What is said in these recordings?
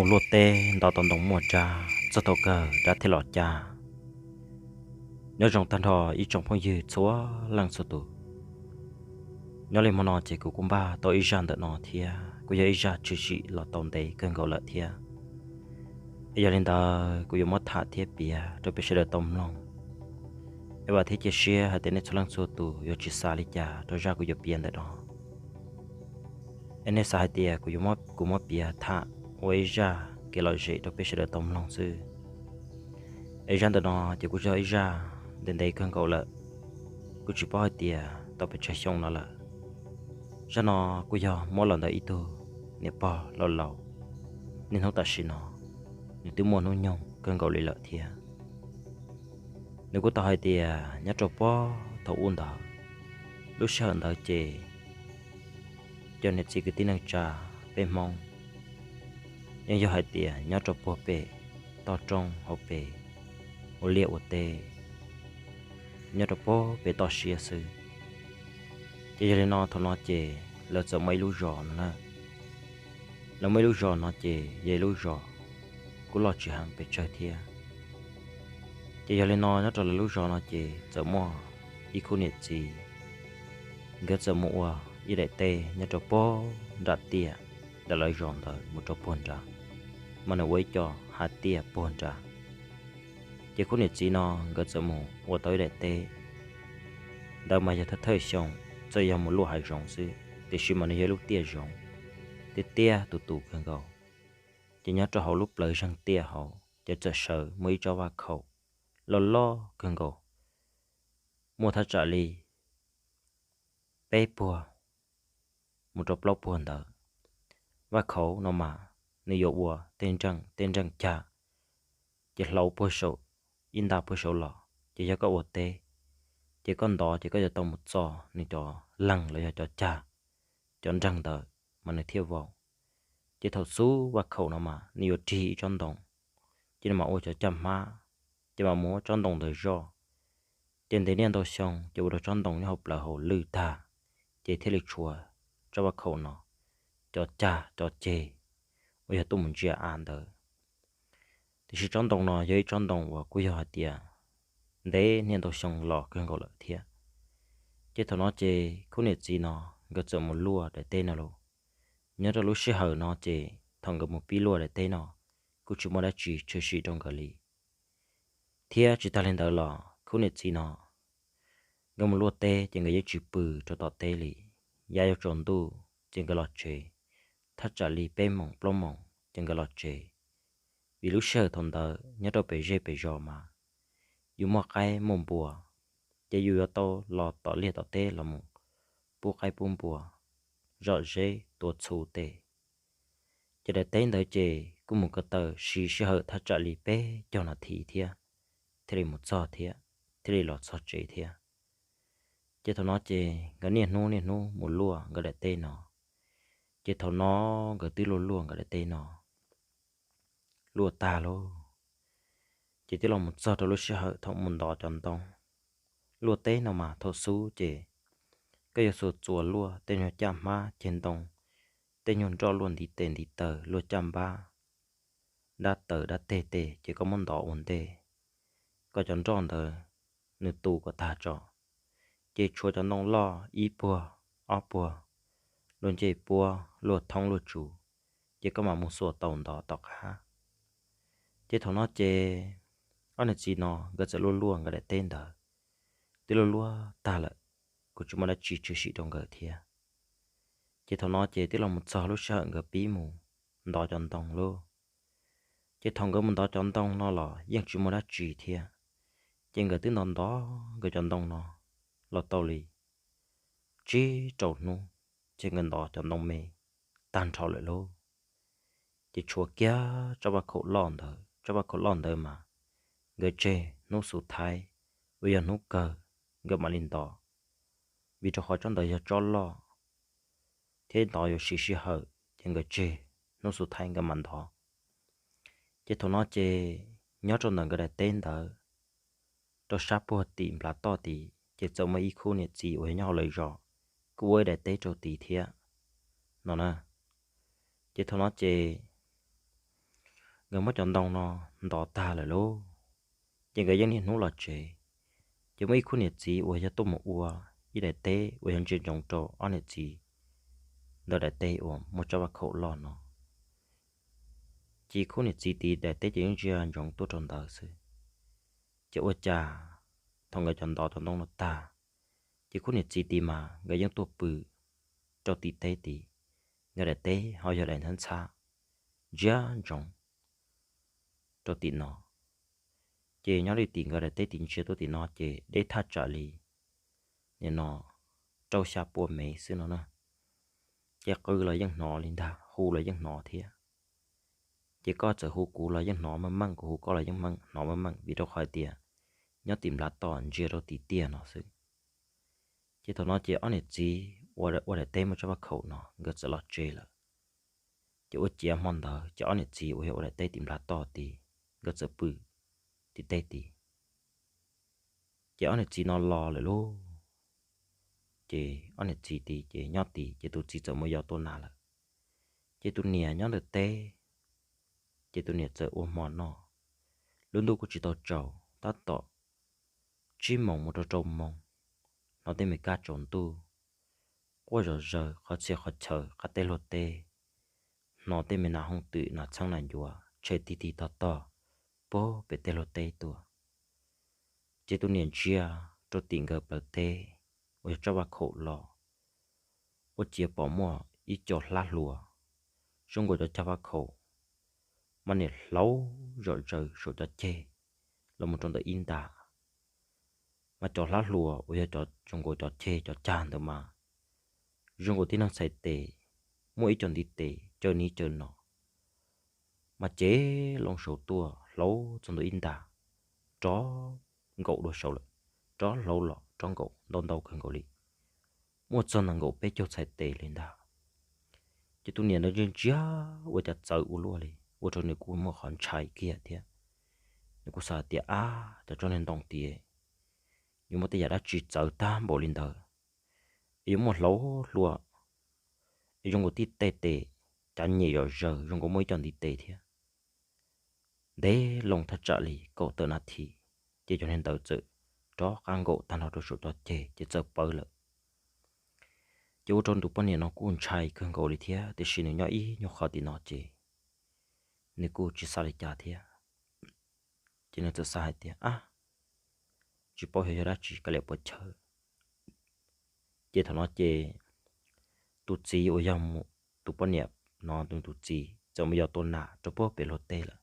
Mus luaj teb ntov tau ntoo muaj dab, txog thaum kawg dab thiaj los cab. Nyob zoo tag nrho ib tsoom phooj ywg txhua leej txhua tus. Nyob li hmo no ces kuv kuj npaj tau ib zaj ntawm no thiab kuj yog ib zaj tshwm sim los tau ntev kawg nkaus lawm thiab. Es yog li ntawd kuv yuav muab tham thiab piav rau peb sawv daws tau mloog. Es vam thiab cia siab hais tias nej txhua leej txhua tus yuav tsis xav li cas rau zaj kuv yuav piav ntawm no. Es nej xav hais tias kuv yuav muab, kuv muab piav tham ua ib zaj kev lom zem rau peb sawv daws tau mloog xwb. Es zaj ntawm no ces kuj yog ib zaj ntev ntev kawg nkaus lawm, kuj tsis paub hais tias tau pes tsawg xyoo no lawm. Zaj no kuj yog muab los ntawm ib tug niam pog laus laus, niaj hnub tam sim no nws twb muaj hnub nyoog kawg nkaus li lawm thiab. Nws kuj tau hais tias nyob rau puag thaum ub ntawd, lub sij hawm ntawd ces cov niam txiv kwv tij neej tsa peb Hmoob yeej yog hais tias nyob rau puag pem toj roob hauv pes ua liaj ua teb, nyob rau puag pem toj siab xwb. Ces yog li no thaum no ces lawv txawm muaj ib lub zos no na. Lawv muaj ib lub zos no ces yog ib lub zos kuj loj tsis heev pes tsawg thiab. Ces yog li no nyob rau lawv lub zos no ces txawm muaj ib khub niam txiv, nkawd txawm mus ua ib daim teb nyob rau puag nram tiaj ntawm lawv zos ntawd mus rau puag nrad, mas nws ua ib co hav tiaj puag nrad. Ces khub niam txiv no nkawd txawm mus ua tau ib daim teb ntawd mas yog thawj thawj xyoo, txawm yog mus luaj hav zoov xwb tiam sis mas nws yog ib lub tiaj zoov, tiaj tiaj tus tus kawg nkaus. Ces nyob rau hauv lub plawv zeeg tiaj hauv ces txawm sawv muaj ib tsob vaj khaum loj loj kawg nkaus, muaj thaj tsam li peb puag mus rau plaub puag ntawd. Vaj khaum no mas nws yuav ua tej nreej, tej nreej cag, ces hlau puag saum, ib nta puag saum los, ces yog koj ua teb, ces koj ntov ces koj yuav tau mus txo nws cov leeg los yog cov cag, cov nreeg ntawd mas nws thiaj vau. Ces thaum xub vaj khaum no mas nws yuav rig ib tsob ntoo, ces nws mam ua cov caj hmab, ces mam muab tsob ntoo ntawd zoj. Ces ntev niaj ntau xyoo ces ua rau tsob ntoo nyob hauv plawv hauv lwj tag, ces thiaj li tshuav tsob vaj khaum no cov cag cov ceg uas yog tuaj mus ntsia av ntawd. Tiam sis tsob ntoo no yog ib tsob ntoo uas kuj yog hais tias ntev niaj ntau xyoo los kawg nkaus lawm thiab. Ces thaum no ces khub niam txiv no nkawd txawm mus luaj daim teb no lauj. Nyob rau lub sij hawm no ces thaum nkawd mus pib luaj daim teb no, kuj tsis muaj dab tsi tshwm sim rau nkawd li. Thiab tsis tag li ntawd los khub niam txiv no nkawd mus luaj teb ces nkawd yeej tsis pw rau tom teb li. Yav yuav tsaus ntuj ces nkawd los tsev, thaj tsam li peb moos plaub moos ces nkawd los tsev. Vim lub sij hawm thaum ntawd nyob rau pem zej pem zos mas yus muaj qaib muaj npua, ces yus yuav tau los tom liaj tom teb los mus pub qaib pub npua, zom zeb tua txhu tej. Ces daim teb ntawd ces kuj mus ko taw siv sij hawm thaj tsam li peb caug nas this thiab thiaj li mus txog thiab thiaj li los txog tsev thiab. Ces thaum no ces nkawd niaj hnub niaj hnub mus luaj nkawd daim teb no. Ces thaum no nkawd twb luaj luaj nkawd daim teb no luaj tag lauj, ces twb los mus txog rau lub sij hawm thaum mus ntov cov ntoo. Luaj teb no mas thaum xub ces koj yuav xuas txuas luaj tej nyuag caj hmab ceg ntoo, tej nyuag nroj luaj ntiv tes ntiv taw luaj caj npab, dab taws dab teg tes ces koj muab ntov ua ntej, kom cov nroj ntawd nws tu kom tag tso, ces tshuav cov ntoo loj ib puag ob puag luaj ncej puab luaj thoob luaj tsuv, ces koj mam mus xuas tau ntov tom qab. Ces thaum no ces ob niam txiv no nkawd txawm luaj luaj nkawd daim teb ntawd, twb luaj luaj tag lawm, kuj tsis muaj dab tsi tshwm sim rau nkawd thiab. Ces thaum no ces twb los mus txog lub sij hawm nkawd pib mus ntov cov ntoo lauj. Ces thaum nkawd mus ntov cov ntoo no los yeej tsis muaj dab tsi thiab. Ces nkawd twb ntov ntov nkawd cov ntoo no los tau li tsib rau hnub, ces nkawd ntov cov ntoo me tag nrho lawm lauj. Ces tshuav kiag tsob vaj khaum loj ntawd, tsob vaj khaum loj ntawd mas nkawd tseg hnub xu thaib uas yog hnub kawg nkawd mam li ntov, vim rau qhov tsob ntawd yog tsob loj thiab ntov yuav siv sij hawm, ces nkawd tseg hnub xu thaib nkawd mam ntov. Ces thaum no ces nyob rau ntawm nkawd daim teb ntawd, rau sab puag tim nplav toj tid ces txawm muaj ib khub niam txiv uas yog nyob hauv lawv zos kuj ua ib daim teb rau tid thiab no na. Ces thaum no ces nkawd muab cov ntoo no ntov tag lawm lauj. Ces nkawd yeej niaj hnub los tsev, ces muaj ib khub niam txiv uas yog tuaj mus ua ib daim teb uas yog ntsia ntsoov rau ob niam txiv ntawd daim teb uas muaj tsob vaj khaum loj no. Ces khub niam txiv tid daim teb ces yeej ntsia ntsoov tuaj rau ntawd xwb. Ces ua cas thaum nkawd cov ntov cov ntoo no tag, ces khub niam txiv tid mas nkawd yeej tuaj pw rau tim teb tid, nkawd daim teb ho yog daim ntxhab ntxhab ntsia ntsoov rau tim no. Ces nyob li tim nkawd daim teb tim ntsia tuaj tim no ces deb thaj tsam li nim no rau xya pua mev xwb no na. Ces qw los yeej hnov li ntag, hu los yeej hnov thiab. Ces koj txawm hu kuv los yeej hnov meej meej, kuv hu koj los yeej hnov meej meej, vim rau qhov hais tias nyob tim nplhav toj ntsia rau tim tiaj no xwb. Ces thaum no ces ob niam txiv ua daim teb muaj tsob vaj khaum no nkawd txawm los tsev lawm. Ces ua ciav hmo ntawd ces ob niam txiv uas yog ua daim teb tim nplhav toj tid, nkawd txawm pw tim teb tid. Ces ob niam txiv no los lawm lauj. Ces ob niam txiv tid ces nyob tid ces tus txiv txawm mus yos tua nas lawm. Ces tus niam nyob ntawm teb, ces tus niam txawm ua hmo noj. Lub ntuj kuj tsis tau tsaus, tab tom tsib moos mus rau rau moos, hnov tej me kab tsaus ntuj quaj zom zaws qhov txhia qhov chaw qab teb luag teb, hnov tej me nas hooj twm nas txheeb nas ncuav tshem tig tig tog tog puag pem tej luag teb tuaj. Ces tus niam ntsia rau tim nkawd plawv teb uas yog tsob vaj khaum los, ua ciav pom muaj ib co hlab hluas zoo nkaus cov cag vaj khaum mas niam hlauv zom zaws saum cov ceg los mus rau ntawm ib nta. Mas cov hlab hluas uas yog cov zoo nkaus cov ceg cov cag ntawd mas zoo nkaus tib neeg txhais tes, muaj ib co ntiv tes caw nib caw no, mas cev loo saud tuaj hlauv txog ntua ib nta, rov nkaum dua saud lawm, rov hlauv los rov nkaum ntau ntau kawg nkaus li, muaj txog nees nkaum peb caug txhais tes li ntag. Ces tus niam ntawd ntsia ntsia ua cas txawv ua luaj li, ua rau nws kuj muaj qhov ntshai kiag thiab. Nws kuj xav tias, ab, cov tsob niag ntoo tias yuav muaj tej yam dab tsi txawv tag npaum li ntawd, yuav muaj hlauv hluas, zoo nkaus tib tej tes cav nyem zom zaws zoo nkaus muaj ib co ntiv tes thiab. Ntev loo thaj tsam li kaum tawm nas this, ces cov niag ntawd txawm rov qab nkaum tag nrho rau saum cov ceg ces txawm pawv lawm. Ces ua rau tus poj niam no kuj ntshai kawg nkaus li thiab, tiam sis nws nyob ib nyuag qhov tim no ces nws kuj tsis xav li cas thiab. Ces nws txawm xav hais tias, ab, tsis paub xyov yog dab tsi kav liam puas chawj. Ces thaum no ces tus txiv uas yog tus poj niam no, tus txiv txawm mus yos tua nas rau puag pem luag teb lawm.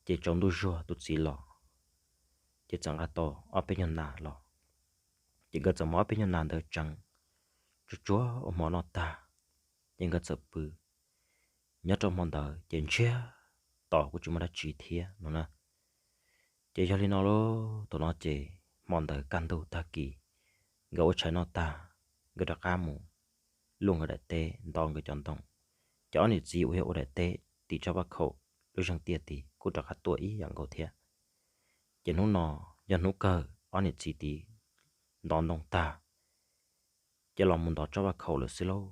Ces tsaus ntuj zuag tus txiv los, ces txawm nqa tau ob peb nyuag nas los. Ces nkawd txawm muab ob peb nyuag nas ntawd tseev tsuag tsuag ua hmo noj tag, ces nkawd txawm pw. Nyob rau hmo ntawd ces ntsiag to kuj tsis muaj dab tsi thiab no na. Ces yog li no lauj, thaum no ces hmo ntawd kaj ntug tag kis, nkawd ua tshais noj tag, nkawd rov qab mus luaj nkawd daim teb ntov nkawd cov ntoo. Ces ob niam txiv uas yog ua daim teb tim tsob vaj khaum lub zeeg tiaj tid kuj rov qab tuaj ib yam nkaus thiab. Ces hnub no yog hnub kawg ob niam txiv tid ntov ntoo tag, ces los mus ntov tsob vaj khaum lawm xwb lauj.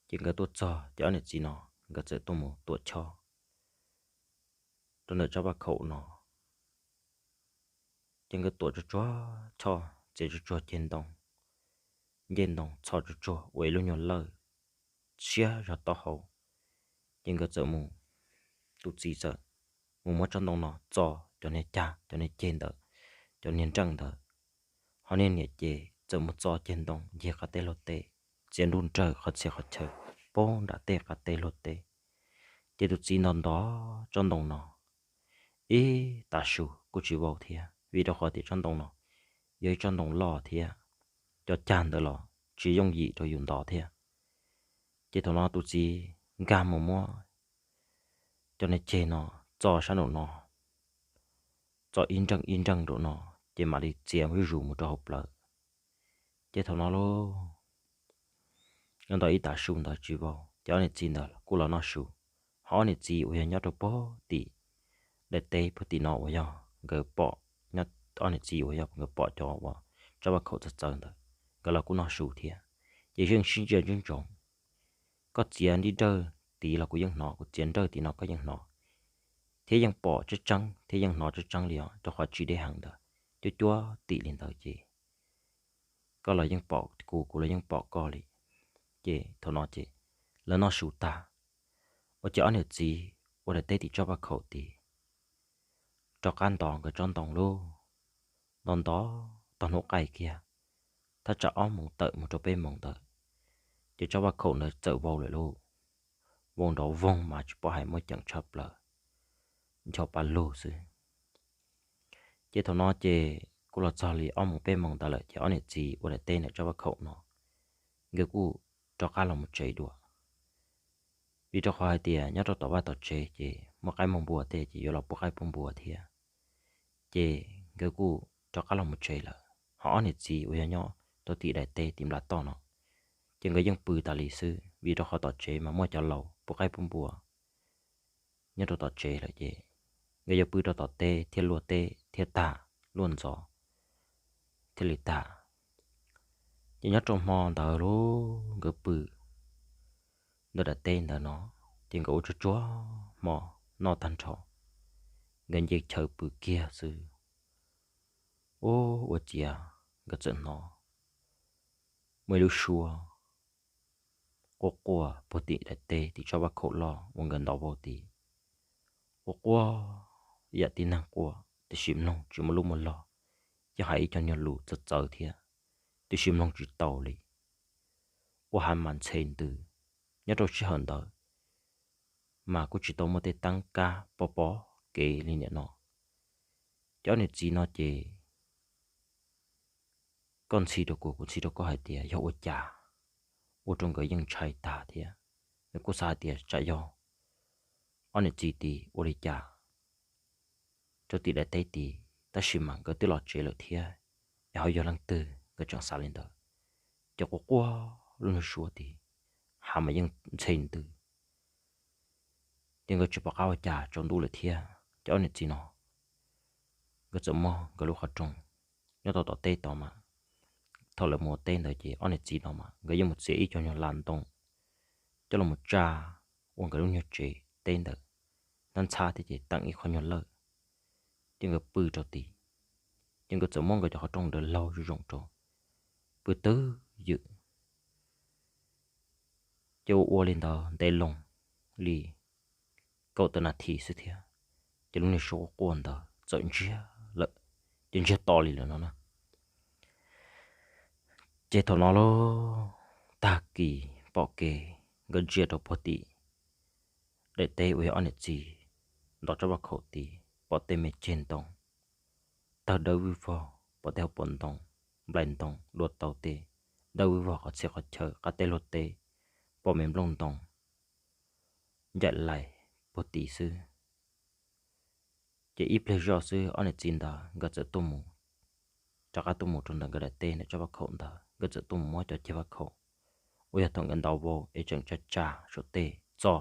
Ces nkawd tuaj txog ces ob niam txiv no nkawd txawm tuaj mus tuam choj rau ntawm tsob vaj khaum no. Ces nkawd tuam tsuag tsuag choj, txiav tsuag tsuag ceg ntoo, ncej ntoo txhos tsuag tsuag ua ib lub nyuag lawj siab zog taub hau. Ces nkawd txawm mus, tus txiv txawm mus muab tsob ntoo no txo cov niag cag, cov niag ceg ntawd, cov niag nreej ntawd, ho niag niam ces txawm mus txo ceg ntoo ncig qab teb luag teb, txiav nruj nrawg qhov txhia qhov chaw puag nram tej qab teb luag teb. Ces tus txiv ntov ntov tsob ntoo no ib tav su kuj tsis vau thiab, vim rau qhov tias tsob ntoo no yog ib tsob ntoo loj thiab, cov cag ntawd los tsis yooj yim rau yus ntov thiab. Ces thaum no tus txiv nkag mus muab cov niag ceg no txo sab nraum no, txo ib nreej ib nreej nraum no, ces mam li txiav zuj zus mus rau hauv plawv. Ces thaum no lauj, ntov ib tav su ntawd tsis vau, ces ob niam txiv ntawd kuj los noj su. Ho ob niam txiv uas yog nyob rau puag tim daim teb puag tim no uas yog nkawd pom, ob niam txiv uas yog nkawd pom cov uas tsob vaj khaum txawv txawv ntawd, nkawd los kuj noj su thiab. Ces yeej sib ntsia ntsoov, koj txiav nruj nrawg tiv los kuv yeej hnov, kuv txiav nrawj tiv no koj yeej hnov, thiab yeej pom tseeb tseeb thiab yeej hnov tseeb tseeb li os, rau qhov tsis deb heev ntawd, cuab cuab tim li ntawd ces koj los yeej pom kuv, kuv los yeej pom koj li. Ces thaum no ces lawv noj su tag, ua ces ob niam txiv ua daim teb tim tsob vaj khaum tid, rov qab ntov nkawd tsob ntoo lauj. Ntov ntov tog hnub qaij kiag, thaj tsam ob moos tawm mus rau peb moos ntawd, ces tsob vaj khaum ntawd txawm vau lawm lauj. Vau nrov voog mas tsis pom hais muaj ceem tshaj plaws, ncho pa lug xwb. Ces thaum no ces kuj los txog li ob moos peb moos ntawd lawm ces ob niam txiv ua daim teb ntawm tsob vaj khaum no, nkawd kuj rov qab los mus tsev dua. Vim rau qhov hais tias nyob rau tom vaj tom tsev ces muaj qaib muaj npua tej ces yuav los pub qaib pub npua thiab, ces nkawd kuj rov qab los mus tsev lawm. Ho ob niam txiv uas yog nyob rau tim daim teb tim nplas toj no, ces nkawd yeej pw tas li xwb, vim rau qhov tom tsev mas muaj cov laus pub qaib pub npua nyob rau tom tsev lawm ces nkawd yuav pw rau tom teb thiaj luaj teb thiaj tag, luaj ntxov thiaj li tag. Ces nyob rau hmo ntawd lauj, nkawd pw ntawm daim teb ntawd no, ces nkawd ua tsuag tsuag hmo noj tag nrho, nkawd nce chaw pw kiag xwb, ub, ua ciav nkawd txawm hnov muaj ib lub suab quaj quaj puag tim daim teb tim tsob vaj khaum loj uas nkawd ntov vau tid. Quaj quaj yam tib neeg quaj, tiam sis mloog tsis muaj lub muaj log, yeej hais ib co nyuag lus txawv txawv thiab, tiam sis mloog tsis tau li. Ua hav mas ntxhe ntws, nyob rau sij hawm ntawd mas kuj tsis tau muaj tej teeb kab pom pom kev li nim no. Ces ob niam txiv no ces koj ntxhi rau kuv, kuv ntxhi rau koj hais tias yog ua cas, ua rau nkawd yeej ntshai tag thiab. Nkawd kuj xav hais tias tsam yog ob niam txiv tid ua li cas rau tim daim teb tid, tab sis mas nkawd twb los tsev lawm thiab, es ho yog leej twg, nkawd tseem xav li ntawd. Ces quaj quaj lub niag suab tid, hav mas yeej ntxhe ntws, ces nkawd tsis pom qab ua cas, tsaus ntuj lawm thiab. Ces ob niam txiv no nkawd txawm muab nkawd lub qhov rooj nyob tau tom teb tod mas, thaum lawv mus ua teb ntawd ces ob niam txiv no mas nkawd yeej mus txiav ib co nyuag las ntoo coj los tsa ua nkawd lub nyuag tsev teb ntawd, ntxhab ntxhab thiab ces teem ib qho nyuag lawj, ces nkawd pw rau tid. Ces nkawd txawm muab nkawd cov qhov rooj ntawd laug zoo zoo rau, pw twj ywm. Ces ua ua li ntawd ntev loo li kaum tawm nas this xwb thiab, ces lub niag suab quaj quaj ntawd txawm ntsiag lawm, ces ntsiag to li lawm no na. Ces thaum no lauj, tag kis pom kev, nkawd ntsia rau puag tim daim teb uas yog ob niam txiv ntov tsob vaj khaum tid, pom tej me ceg ntoo tawg dawb vwj vog, pom tej hauv paus ntoo, nplais ntoo dua tau tej dawb vwj vog qhov txhia qhov chaw, qab teb luag teb, pom me nplooj ntoo ncaim lais puag tid xwb. Ces ib pliag zoj xwb ob niam txiv ntawd nkawd txawm tuaj mus, rov qab tuaj mus rau ntawm nkawd daim teb ntawm tsob vaj khaum ntawd, nkawd txawm tuaj mus muab cov ceg vaj khaum uas yog thaum nkawd ntov vau es tseem tsa tsa saum tej txo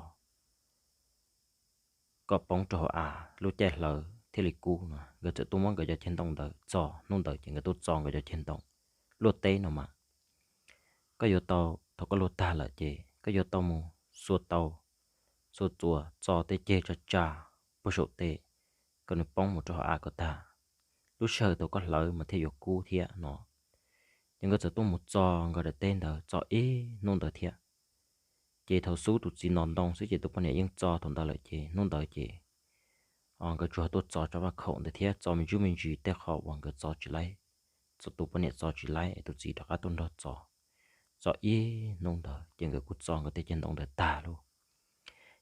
kom poob rau hauv av, lub caij hlawv thiaj li kub no. Nkawd txawm tuaj muab nkawd cov ceg ntoo ntawd txo, hnub ntawd ces nkawd tuaj txo nkawd cov ceg ntoo. Luaj teb no mas koj yuav tau, thaum koj luaj tag lawm ces koj yuav tau mus xuas tau, xuas txuas txo tej ceg tsa tsa puag saum tej kom nws poob mus rau hauv av kom tag, lub sij hawm thaum koj hlawv mas thiaj yuav kub thiab no. Ces nkawd txawm tuaj mus txo nkawd daim teb ntawd txo ib hnub ntawd thiab. Ces thaum xub tus txiv ntov ntoo xwb ces tus poj niam yeej txo thaum ntawd lawm ces hnub ntawd ces nkawd tsuas tuaj txo tsob vaj khaum ntawd thiab txo me ntsis me ntsis tej qho uas nkawd txo tsis laib, txo tus poj niam txo tsis laib es tus txiv rov qab tuaj nrog txo. Txo ib hnub ntawd ces nkawd kuj txo nkawd tej ceg ntoo ntawd tag lauj.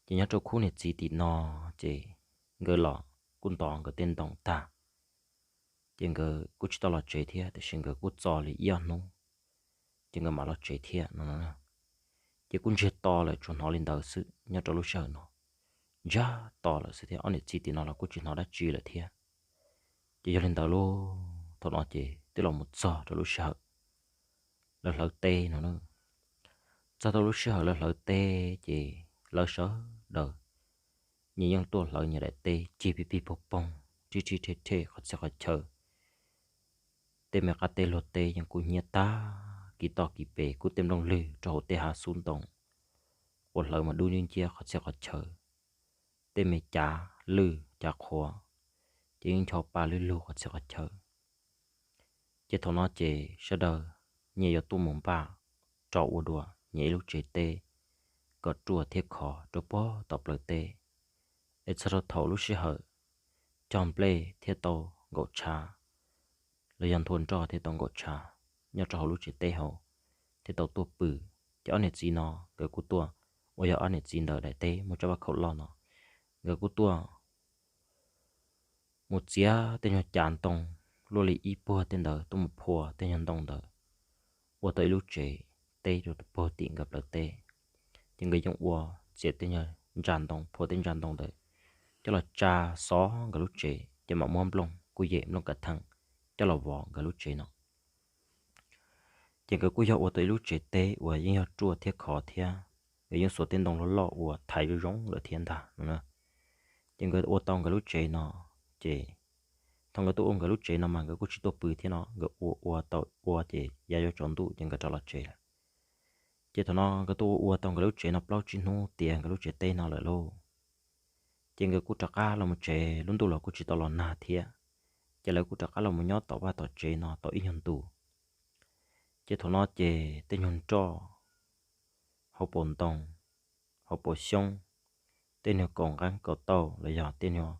Ces nyob rau khub niam txiv tim no ces nkawd los kuj ntov nkawd tej ntoo tag, ces nkawd kuj tsis tau los tsev thiab, tiam sis nkawd kuj txo li ib ob hnub ces nkawd mam los tsev thiab no. Ces kuj ntsiag to lawm, tsuas hnov li ntawd xwb nyob rau lub sij hawm no. Ntsiag to lawm xwb thiab, ob niam txiv tim no los kuj tsis hnov dab tsi lawm thiab. Ces yog li ntawd lauj, thaum no ces twb los mus txog rau lub sij hawm lawv hlawv teb no na. Txog rau lub sij hawm lawv hlawv teb ces lawv sawv daws nyias yeej tuaj hlawv nyias daim teb cig pig pig poog poog, rib rib rhe rhe qhov txhia qhov chaw. Tej me qab teb luag teb yeej kub hnyiab tag kis toj kis pes, kub tej nplooj lwg rau hauv tej hav xub ntoo. quas hlawv mas dub nciab nciab qhov txhia qhov chaw, tej me cav lwj cav qhuav ces yeej ncho pa lwj lug qhov txhia qhov chaw. Ces thaum no ces sawv daws nyias yuav tuaj mus npaj rau ua dua nyias ib lub tsev teb kom ruaj thiab khov rau puag tom plawv teb. Es txog rau thaum lub sij hawm cog nplej thiab tau nkaum tshav, los yog nthua nroj thiab tau nkaum tshav nyob rau hauv lub tsev teb hauv, thiab tau tuaj pw, ces ob niam txiv no nkawd kuj tuaj, uas yog ob niam txiv ntawm daim teb muaj tsab vaj khaum loj no, nkawd kuj tuaj mus txiav tej nyuag cav ntoo luaj li ib puag tej ntawd tuaj mus phua tej nyuag ntoo ntawd ua tau ib lub tsev teb rau puag tim nkawd plawv teb. Ces nkawd yeej ua, txiav tej nyuag ntsa ntoo, phua tej ntsa ntoo ntawd coj los tsa xov nkawd lub tsev, ces mam muab nplooj kuj yem nplooj kav theej coj los vov nkawd lub tsev no. Ces nkawd kuj yog ua tau ib lub tsev teb uas yeej yog ruaj thiab khov thiab, nkawd yeej xuas tej ntoo loj loj uas thaiv zoo zoo lawm thiab ntag no. Ces nkawd ua tau nkawd lub tsev no, ces thaum nkawd tuaj ua nkawd lub tsev no mas nkawd kuj tsis tuaj pw thiab no, nkawd ua ua tau ua ces yav yuav tsaus ntuj ces nkawd rov los tsev lawm. Ces thaum no nkawd tuaj ua ua tau nkawd lub tsev no plaub tsib hnub tiav nkawd lub tsev teb no lawm lauj, ces nkawd kuj rov qab los mus tsev, lub ntuj los kuj tsis tau los nag thiab. Ces lawv kuj rov qab los mus nyob tom vaj tom tsev no tau ib nyuag ntu. Ces thaum no ces tej nyuag nroj hauv paus ntoo, hauv paus xyoob, tej nyuag kaus nqeeb kaus tauj los yog tej nyuag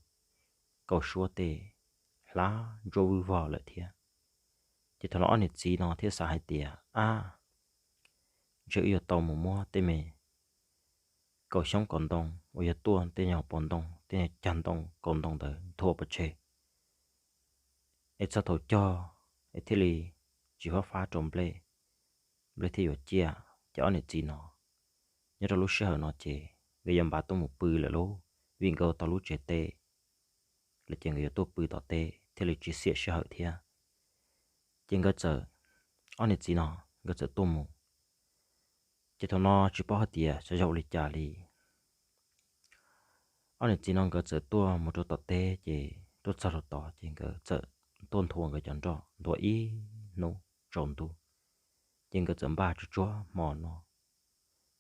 kaus suab tej hlav ntsuab vwj vog lawm thiab. Ces thaum no ob niam txiv no thiaj xav hais tias, ab, ntshe wb yuav tau mus muab tej me kaus xyoob kaus ntoo uas yog tuaj tej nyuag paus ntoo tej nyuag cag ntoo kaus ntoo ntawd nthua pov tseg, es txog thaum cog es thiaj li tsis fab fab rau nplej, nplej thiaj yuav ciaj. Ces ob niam txiv no nyob rau lub sij hawm no ces nkawd yuav npaj tuaj mus pw lawm lauj, vim nkawd ua tau lub tsev teb lawm ces nkawd yuav tuaj pw tom teb thiaj li tsis xiam sij hawm thiab. Ces nkawd txawm, ob niam txiv no nkawd txawm tuaj mus. Ces thaum no tsis paub hais tias xyov yog ua li cas li, ob niam txiv no nkawd txawm tuaj mus rau tom teb, ces tuaj txog rau tod ces nkawd txawm tuaj nthua nkawd cov nroj, nthua ib hnub tsaus ntuj, ces nkawd txawm npaj tsuag tsuag hmo no.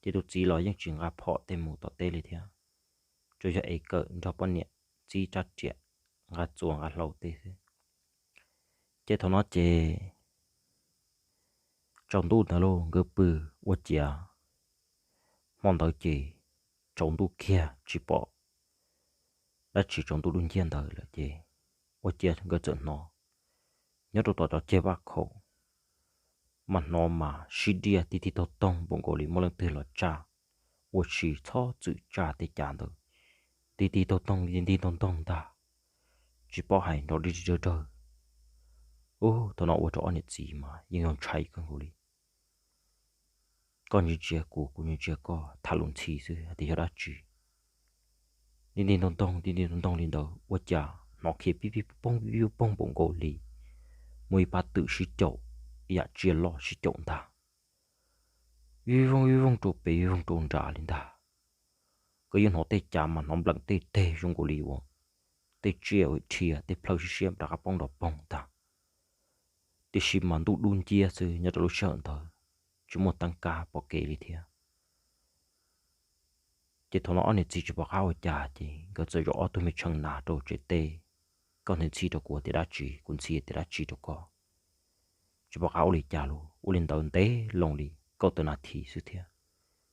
Ces tus txiv los yeej tsis nqa phom tej mus tom teb li thiab, tsuas yog ev kawm nrog poj niam txib rab riam, nqa txuas nqa hlau tej xwb. Ces thaum no ces tsaus ntuj ntawd lauj, nkawd pw ua ciav, hmo ntawd ces tsaus ntuj kiag tsis pom dab tsi, tsaus ntuj dub nciab ntawd lawm ces ua ciav nkawd txawm hnov nyob rau tom cov ceg vaj khaum mas hnov mas sib diaj tig tig taug toog npaum nkaus li muaj leej twg los tsa, ua tsis txhob txwm tsa tej cav ntawd, tig tig taug toog tig tig taug toog ntag, tsis paub hais nrov dawg dawg. Ub, thaum no ua rau ob niam txiv mas yeej yog ntshai kawg nkaus li. Koj ntsia ntsia kuv, kuv ntsia ntsia koj, tham lus ntxhi xwb hais tias yog dab tsi. Nti nti ntoo ntoo nti nti ntoo ntoo li ntawd ua cas hnov khiav pib pib poog pib pib poog npaum nkaus li muaj ib pab twm sib caum, ib yam tsiaj loj sib caum ntag. Vij vooj vij vooj rau pem vij vooj rau nrad li ntag. Koj yeej hnov tej cav mas hnov npleem tej teg zoo nkaus li uas tej tsiaj uas dhia tej plhaw siab siab rov qab poob nrov poog ntag. Tiam sis mas ntuj dub nciab xwb nyob rau lub sij hawm ntawd, tsis muaj teeb kab pom kev li thiab. Ces thaum no ob niam txiv tsis pom qab ua cas ces nkawd txawm zaum ob tug me tshee nas rau tsev teb. Koj nthe ntxhi rau kuv tias dab tsi, kuv ntxhi tias dab tsi rau koj. Tsis pom qab ua li cas lauj, ua li ntawd ntev loo li kaum tawm nas this xwb thiab,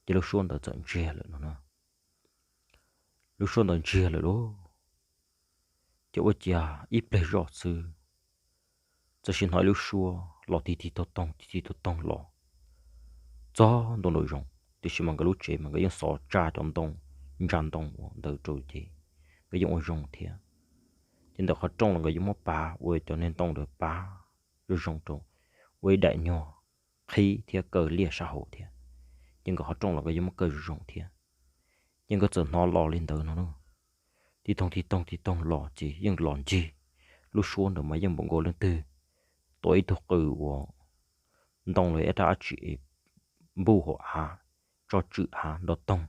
ces lub suab ntawd txawm ntsiag lawm no na. Lub suab ntawd ntsiag lawm lauj, ces ua ciav ib pliag zoj xwb, txawm sim hnov ib lub suab los tig tig taug toog tig tig taug toog los txog ntua nraum zoov, tiam sis mas nkawd lub tsev mas nkawd yeej xov tsa cov ntoo, ntsa ntoo ua ntawd rau ces nkawd yeej ua zoo thiab. Ces ntawm qhov rooj los nkawd yeej muab pav ua cov niag ntoo ntawd pav zoo zoo rau, ua ib daim nyuag qhib thiab kaw liaj sab hauv thiab. Ces nkawd qhov rooj los nkawd yeej muab kaw zoo zoo thiab. Ces nkawd txawm hnov los li ntawd no, tig toog tig toog tig toog los ces yeej los ncig. Lub suab ntawd mas yeej npaum nkaus leej twg tua ib tug qws uas ntoo los ib rab dab tsi es npuj hauv av, tso tswm av nrov toog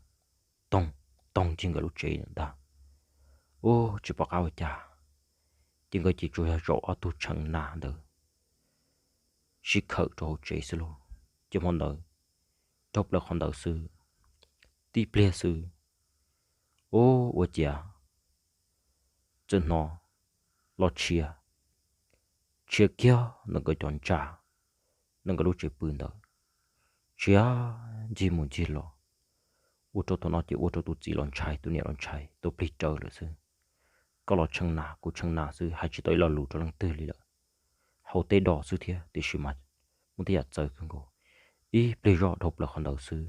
toog toog ncig nkawd lub tsev ntag. Ub, tsis pom qab ua cas, ces nkawd ces tsuas yog zaum ob tug tshee nas ntawd sib khawm rau hauv tsev xwb lauj. Ces hmo ntawd raug plaws qhov ntawd xwb, tib pliag xwb, ub, ua ciav txawm hnov los tshiav, tshiav kiag ntawm nkawd cov ntsa, ntawm nkawd lub tsev pw ntawd, tshiav ncig mus ncig los. Ua rau thaum no ces ua rau tus txiv los ntshai, tus niam los ntshai, tus plig raws lawm xwb. Koj los tshee nas kuv tshee nas xwb, hais tsis tau ib lo lus rau leej twg li lawm. Haus tej dos xwb thiab tiam sis mas muaj tej yam txawv kawg nkaus. Ib pliag zoj dhau plaws qhov ntawd xwb,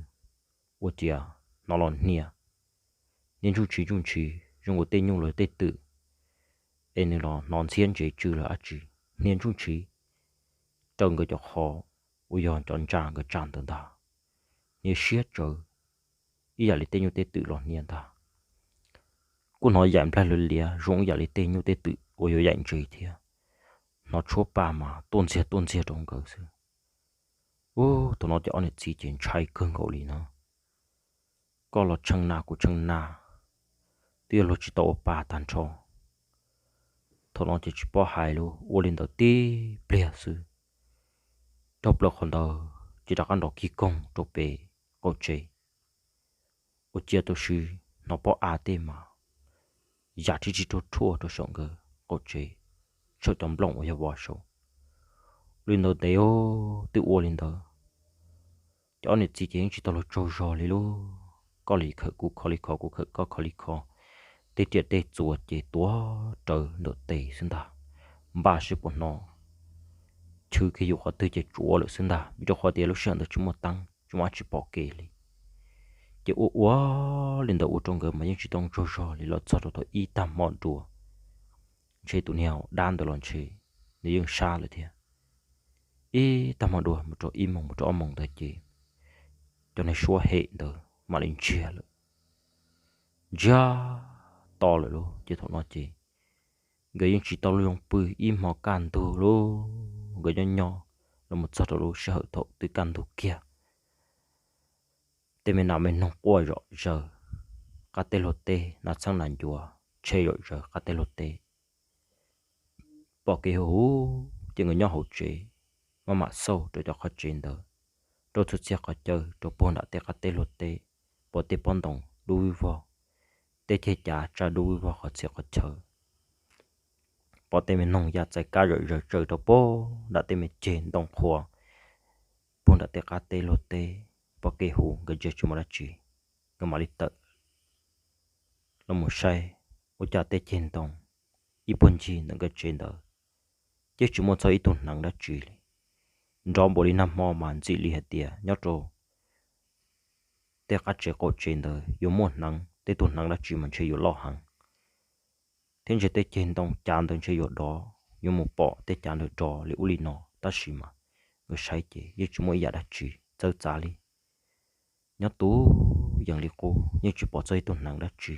ua ciav hnov los hnia, hnia ntsuj ntshiv ntsuj ntshiv zoo nkaus tej nyuj los tej twm, es nws los hnov ntxhiab ntsev tsw los dab tsi, hnia ntsuj ntshiv raws nkawd cov qhov uas yog cov ntsa nkawd tsa ntawd ntag. Hnia siab tsawv ib yam li tej nyuj tej twm los hnia ntag. Kuj hnov yaim nplaig lawv liav zoo ib yam li tej nyuj tej twm uas yuav yaim ntsev thiab. Hnov tshuab pa mas tuaj ntxiag tuaj ntxiag rau nkawd xwb. Ub, thaum no ces ob niam txiv ces ntshai kawg nkaus li no. Koj los tshee nas kuv tshee nas, twb yog luag tsis tau ua pa tag nrho. Thaum no ces tsis paub hais li, ua li ntawd tib pliag xwb, dhau plaws qhov ntawd ces rov qab nrov kig koog rau pem qaum tsev. Ua ciav tam sim hnov pob av tej mas yam tib tsis ruaj rhuaj rau saum nkawd qaum tsev, saum cov nplooj uas yog vov saud. Li ntawd ntev twb ua li ntawd, ces ob niam txiv ces yeej tsis tau luag tsaug zog li lauj. Koj li khawm kuv kho li kho, kuv khawm koj kho li kho, tej riam tej txuas ces tuav rawv ntawm tes xwb ntag. Npaj seb puas hnov chwv kiag yus qhov twg ces tsuav lawm xwb ntag, vim rau qhov tias lub sij hawm ntawd tsis muaj teeb, tsis muaj dab tsi pom kev li. Ces ua ua li ntawd ua rau nkawd mas yeej tsis tau tsaug zog li los txog rau thaum ib tag hmo dua, ntshe tus niag dab ntawd los ntshe nws yeej sab lawm thiab. Ib tag hmo dua mus rau ib moos mus rau ob moos ntawd ces cov niag suab hem ntawd mam li ntsiag lawm, ntsiag to lawm lauj. Ces thaum no ces nkawd yeej tsis tau lub zoo pw ib hmo kaj ntug lauj. Nkawd nyob nyob los mus txog rau lub sij hawm thaum twb kaj ntug kiag, tej me nas me noog quaj zom zaws qab teb luag teb, nas txheeb nas ncuav tshe zom zaws qab teb luag teb. Pom kev huv huv ces nkawd nyob hauv tsev, maj mam xauj rau cov qhov tsev ntawd, rau txhua txhia qhov chaw, rau puag nram tej qab teb luag teb, pom tej pob ntoo dub vij vog, tej ceg cav tsa dub vij vog qhov txhia qhov chaw, pom tej me noog ya txais kab zom zaws tsaws rau puag nram tej me ceg ntoo qhuav puag nram tej qab teb luag teb. Pom kev huv nkawd ntsia tsis muaj dab tsi, nkawd mam li tawm los mus saib ua cas tej ceg ntoo ib puag ncig ntawm nkawd tsev ntawd ces tsis muaj txog ib tug hneev dab tsi li. Nrov npaum li nag hmo mas ntxim li hais tias nyob rau tej qab tsev qaum tsev ntawd yuav muaj hneev, tej tug hneev dab tsi mas ntshe yuav loj heev, thiab ntshe tej ceg ntoo cav ntawd ntshe yuav dov, yuav mus pom tej cav ntawd dov li ub li no, tab sis mas nkawd saib ces yeej tsis muaj ib yam dab tsi txawv txav li. Nyob tus yees li qub yeej tsis pom txog ib tug hneev dab tsi,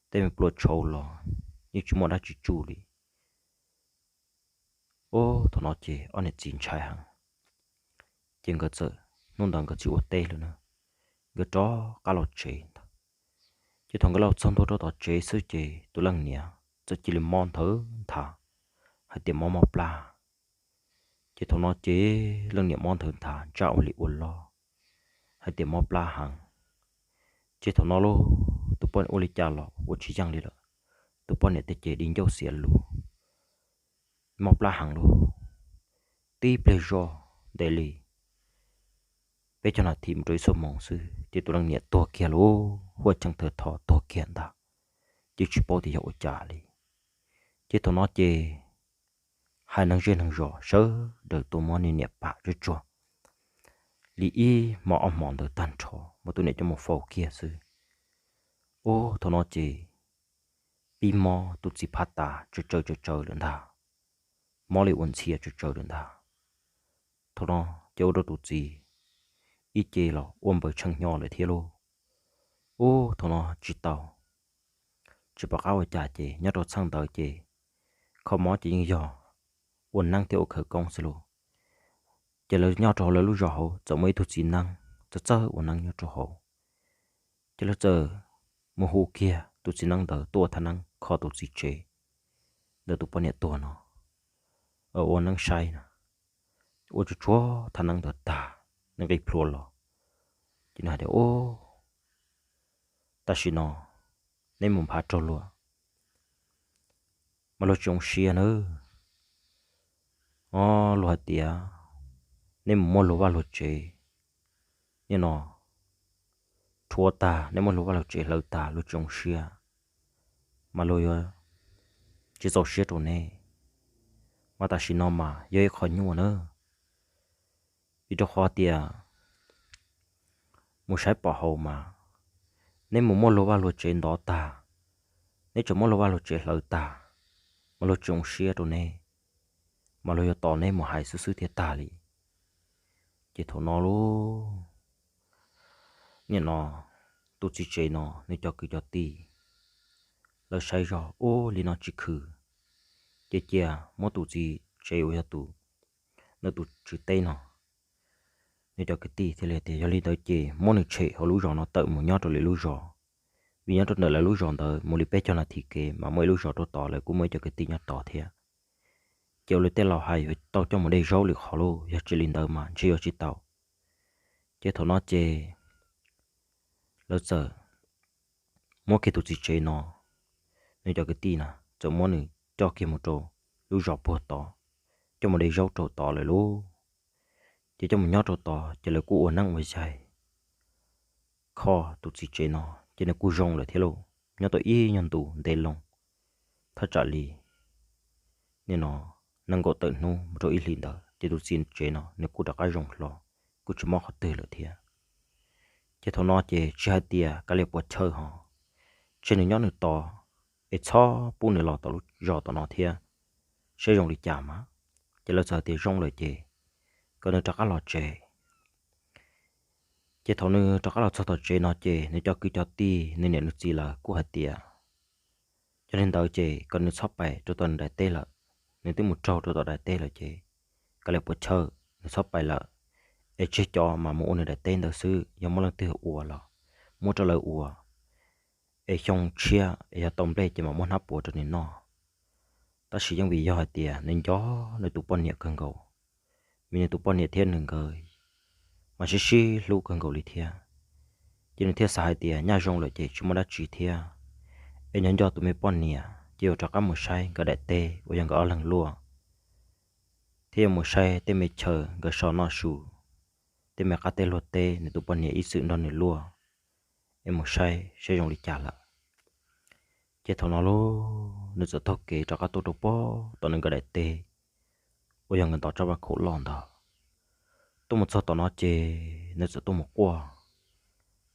tej me plua tshauv los yeej tsis muaj dab tsi tsuj li. Ub, thaum no ces ob niam txiv ntshai heev, ces nkawd txawm, hnub ntawd nkawd tsis ua teb lawm na, nkawd rov qab los tsev ntag. Ces thaum nkawd los txog ntua rau tom tsev xwb ces tus leej niam txawm cia li mob nthawv nthav hais tias mob mob plab. Ces thaum no ces leej niam mob nthawv nthav ntsaj ua li ua loj hais tias mob plab heev. Ces thaum no lauj, tus poj niam ua li cas los ua tsis yeej li lawm, tus poj niam tej ces di ncauj xiav lus, mob plab heev lauj. Tib pliag zoj ntev li peb caug nas this mus rau ib xuab moos xwb ces tus leej niam tuag kiag lauj, huaj cheej thawv tho tuag kiag ntag, ces tsis paub tias yog ua cas li. Ces thaum no ces haiv neeg zej neeg zos sawv daws tuaj muab niag niam pam tsuag tsuag li ib hmo ob hmo ntawd tag nrho, muab tus niam coj mus faus kiag xwb. Ub, thaum no ces pib mob tus txiv phab tas tsawv tsawv tsawv tsawv lawm ntag, mob li ua ntxhias tsawv tsawv lawm ntag. Thaum no ces ua rau tus txiv ib ce los ua npaws tsheej hnyo lawm thiab lauj. Ub, thaum no tsis tau, tsis pom qab ua cas ces nyob rau txheej ntawd ces kho mob ces yeej yog ua neeb thiab ua khawv koob xwb lauj. Ces lawv nyob rau hauv lawv lub zos hauv txawm muaj ib tug txiv neeb txawj txawj ua neeb nyob rau hauv, ces lawv txawm mus hu kiag tus txiv neeb ntawd tuaj ua thaj neeb kho tus txiv tsev ntawm tus poj niam tuag no ua neeb saib na. Ua tsuag tsuag thaj neeb ntawd tag, nws nqis plhuav los, ces nws hais tias, Ub, tam sim no neb mus nphav raug luag mas luag tsis zoo siab nawb. Os, luag hais tias neb mus muab luag vaj luag tsev, nim no rhuav tag, neb muab luag vaj luag tsev hlawv tag luag tsis zoo siab, mas luag yuav tsis txaus siab rau neb. Mas tam sim no mas yog ib qho nyuaj nawb, vim rau qhov tias mus saib pom hauv mas neb mus muab luag vaj luag tsev ntov tag, neb tseem muab luag vaj luag tsev hlawv tag, mas luag tsis zoo siab rau neb, mas luag yuav tos neb mus hais xwb xwb thiaj tag li. Ces thaum no lauj, nim no tus txiv tsev no nws cov kwv cov tij lawv saib zog ua li no tsis khwv, ces cia muab tus txiv tsev uas yog tus, nws tus tswv teb no, nws cov kwv tij thiaj li tias yog li ntawd ces muab nws tshem hauv lub zos no tawm mus nyob rau lwm lub zos, vim nyob rau ntawm lawv lub zos ntawd mus li peb caug nas this kev mas muaj ib lub zos rau tod, lawv kuj muaj ib co kwv tij nyob tod thiab. Ces ua li tej laus hais yuav tau coj mus de zaub lwm qhov lauj, yog tsis li ntawd mas ntshe yuav tsis tau. Ces thaum no ces lawv txawm muab kiag tus txiv tsev no, nws cov kwv tij na txawm muab nws coj kiag mus rau lub zos puag tod, coj mus de zaub rau tod lawm lauj. Ces coj mus nyob rau tod ces lawv kuj ua neeb ua yaig kho tus txiv tsev no, ces nws kuj zoo lawm thiab lauj. Nyob tau ib nyuag ntu ntev loo, thaj tsam li nim no nees nkaum tawm hnub mus rau ib hlis ntawd ces tus txiv tsev no nws kuj rov qab zoo hlo, kuj tsis mob qhov twg lawm thiab. Ces thaum no ces tsis hais tias kav liam puas chawj ho, tseg nws nyob nws tod, es txhob pub nws los tom lub zos tom no thiab, saib zoo li cas mas. Ces lawv txawm hais tias zoo lawm ces kom nws rov qab los tsev. Ces thaum nws rov qab los txog tom tsev no ces nws cov kwv cov tij nws niam nws txiv lawv kuj hais tias yog li ntawd ces kom nws txhob pais rau tom nws daim teb lawm, nws twb mus raug rau tom daim teb lawm ces kav liam puas chawj nws txhob pais lawm, es tseg cov mas mus ua nws daim teb ntawd xwb, yog muaj leej twg ua los muab rau lawv ua, es xyoo tshiab es yog tau nplej ces mam muab hnab puav rau nws noj. Tab sis yeej vim yog hais tias nws nco nws tus poj niam kawg nkaus, vim nws tus poj niam thiab nws nkawd mas sib sib hlub kawg nkaus li thiab. Ces nws thiaj xav hais tias nyaj zoo lawm ces tsis muaj dab tsi thiab, es nyob nco tus me poj niam ces yuav rov qab mus saib nkawd daim teb uas yog nkawd ob leeg luaj, thiab yuav mus saib tej me chaw nkawd so noj su, tej me qab teb luag teb nws tus poj niam ib txwm nrog nws luaj, es mus saib saib zoo li cas lawm. Ces thaum no lauj, nws txawm taug kev rov qab tuaj rau puag tom nws nkawd daim teb uas yog nkawd ntov tsaj vaj khaum loj ntawd. Tuaj mus txog tom no ces nws txawm tuaj mus quaj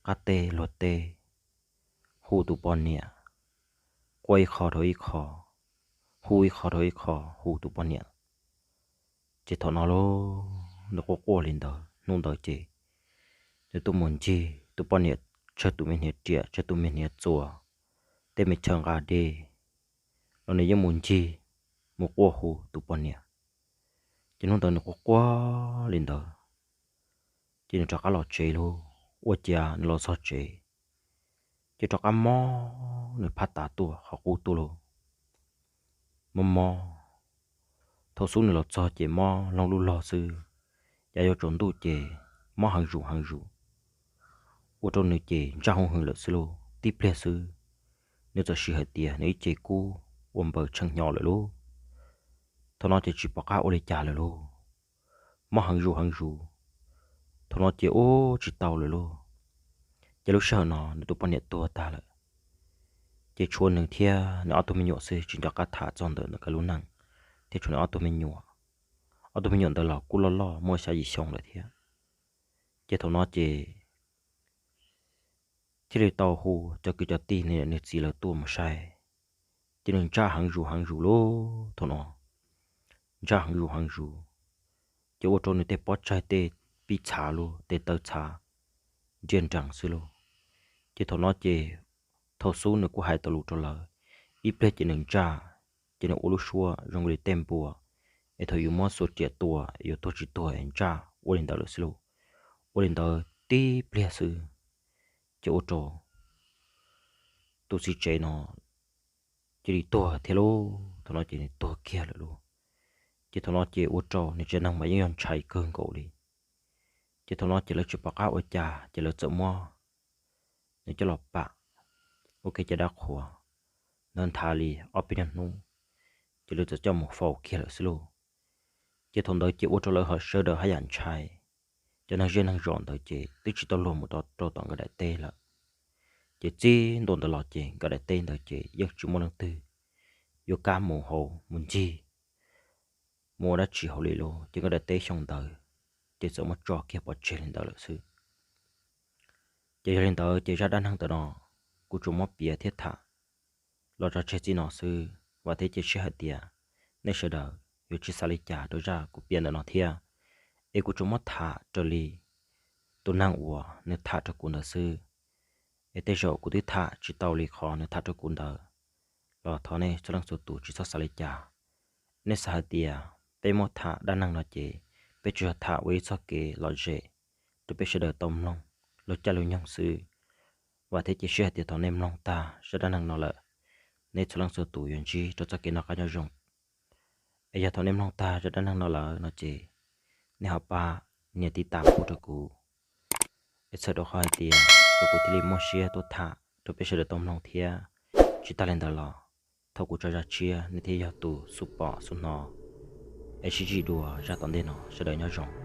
qab teb luag teb, hu tus poj niam, quaj ib qho dhau ib qho, hu ib qho dhau ib qho hu tus poj niam. Ces thaum no lauj, nws quaj quaj li ntawd, hnub ntawd ces nws tuaj mus ncig tus poj niam, tsawg tus me hniav riam, tsawg tus me hniav txuas, tej me chaw nqa dej los nws yeej mus ncig, mus quaj hu tus poj niam. Ces hnub ntawd nws quaj quaj li ntawd, ces nws rov qab los tsev lauj. Ua cas nws los txog tsev ces rov qab mob nws phab tav tuaj qhov qub tuaj lauj. Mob mob, thaum xub nws los txog ces mob loog lub log xwb, yav yuav tsaus ntuj ces mob heev zus heev zus, ua rau nws ces ntsaj hwv hwv lawm xwb lauj. Tib pliag xwb, nws txawm sis hais tias nws ib ce kub ua npaws tshee hnyo lawm lauj. Thaum no ces tsis pom qab ua li cas lawm lauj, mob heev zus heev zus. Thaum no ces ua tsis tau lawm lauj. Ces lub sij hawm no nws tus poj niam tuag tag lawm, ces tshuav nws thiab nws ob tug me nyuam xwb, tsis nco qab tham txog ntawm nkawd lub neej, thiab tshuav nws ob tug me nyuam. Ob tug me nyuam ntawd los kuj loj loj muaj xya yim xyoo lawm thiab. Ces thaum no ces thiaj li tau hu cov kwv cov tij nws txiv lawv tuaj mus saib, ces nws ntsaj heev zus heev zus lauj. Thaum no ntsaj heev zus heev zus, ces ua rau nws tej pob tsaig tej pib txhav lauj, tej taw txhav nriaj nrees xwb lauj. Ces thaum no ces thaum xub nws kuj hais tau lus rau lawv, ib pliag ces nws ntsaj, ces nws ua lub suab zoo li tej npua es thaum yus muab xuas riam tua yuav tuag tsis tuag es ntsaj ua li ntawd lawm xwb lauj. Ua li ntawd tib pliag xwb, ces ua rau tus txiv tsev no cia li tuag thiab lauj. Thaum no ces nws tuag kiag lawm lauj. Ces thaum no ces ua rau nws tsev neeg mas yeej yog ntshai kawg nkaus li. Ces thaum no ces lawv tsis pom qab ua cas ces lawv txawm muab nws coj los pam ua kev cai dab qhuas. Ntawd nthav li ob peb nyuag hnub, ces lawv txawm coj mus faus kiag lawm xwb lauj. Ces thaum ntawd ces ua rau lawv ho sawv daws haj yam ntshai. Cov neeg zej neeg zos ntawd ces twb tsis tau luag mus rau tom nkawd daim teb lawm. Ces txij ntua ntawd los ces nkawd daim teb ntawd ces yeej tsis muaj leej twg yuav kam mus hauv mus ncig, mus ua dab tsi hauv li lauj. Ces nkawd daim teb xyoo ntawd ces txawm muab tso kiag pov tseg li ntawd lawm xwb. Ces yog li ntawd ces zaj dab neeg ntawm no kuv tsuas muab piav thiab tham los tso tseg txij no xwb. Vam thiab cia siab hais tias nej sawv daws yuav tsis xav li cas rau zaj kuv piav ntawm no thiab. Es kuv tsuas muab tham raws li tus neeg uas nws tham rau kuv ntawd xwb. Es tej zaum kuv twb tham tsis tau li qhov nws tham rau kuv ntawd los thov nej txhua leej txhua tus tsis txhob xav li cas. Nej xav hais tias peb muab tham dab neeg no ces peb tsuas yog tham ua ib txoj kev lom zem rau peb sawv daws tau mloog luag caij luag nyoog xwb. Vam thiab cia siab hais tias thaum nej mloog tag zaj dab neeg no lawm, nej txhua leej txhua tus yuav ntsib rau txoj kev noj qab nyob zoo. Es yog thaum nej mloog tag zaj dab neeg no lawm no ces nej ho pab nias tiv tas pub rau kuv, es txhawm rau qhov hais tias kom kuv thiaj li muaj siab tuaj tham rau peb sawv daws tau mloog thiab. Tsis tag li ntawd los thaum kuv tso zaj tshiab nej thiaj yog tus xub pom xub hnov. Es sib ntsib dua zaj tom ntej no, sawv daws nyob zoo.